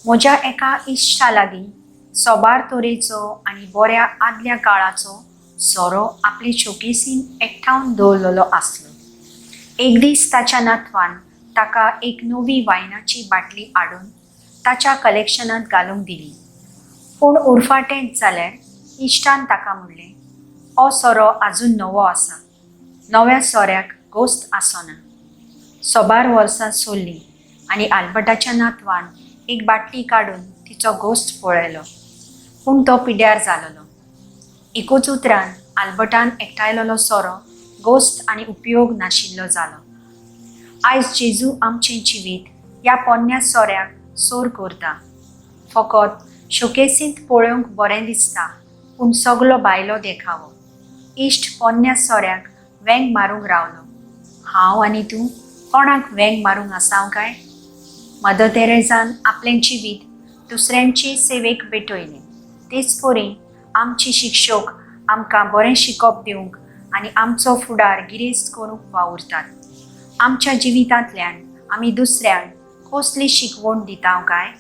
म्हज्या एका इश्टा लागीं सोबार तरेचो आनी बऱ्या आदल्या काळाचो सोरो आपले शोकेसीन एकठावन दवरलेलो आसलो. एक दीस ताच्या नातवान ताका एक नवी वायनाची बाटली हाडून ताच्या कलेक्शनांत घालूंक दिली. पूण उरफाटेंच जाल्यार इश्टान ताका म्हणलें, हो सोरो आजून नवो आसा, नव्या सोऱ्याक गोस्त आसना. सोबार वर्सां सोल्लीं आनी आल्बर्टाच्या नातवान एक बाटली काडून तिचो गोस्त पळयलो, पूण तो पिड्यार जालोलो. एकूच उतरान आल्बर्टान एकठांयलेलो सोरो गोस्त आनी उपयोग नाशिल्लो जालो. आयज जेजू आमचें जिवीत ह्या पोन्न्या सोऱ्याक सोर करता. फकत शोकेसींत पळोवंक बरें दिसता, पूण सगलो भायलो देखावो. इश्ट पोन्न्या सोऱ्याक वेंग मारूंक रावलो. हांव आनी तूं कोणाक वेंग मारूंक आसाव काय? मदर तेरेजान आपलें जिवीत दुसऱ्यांचे सेवेक भेटयलें. तेच परी आमचे शिक्षक आमकां बरें शिकप दिवंक आनी आमचो फुडार गिरेस्त करूंक वावुरतात. आमच्या जिवितांतल्यान आमी दुसऱ्यांक कसली शिकवण दिता काय?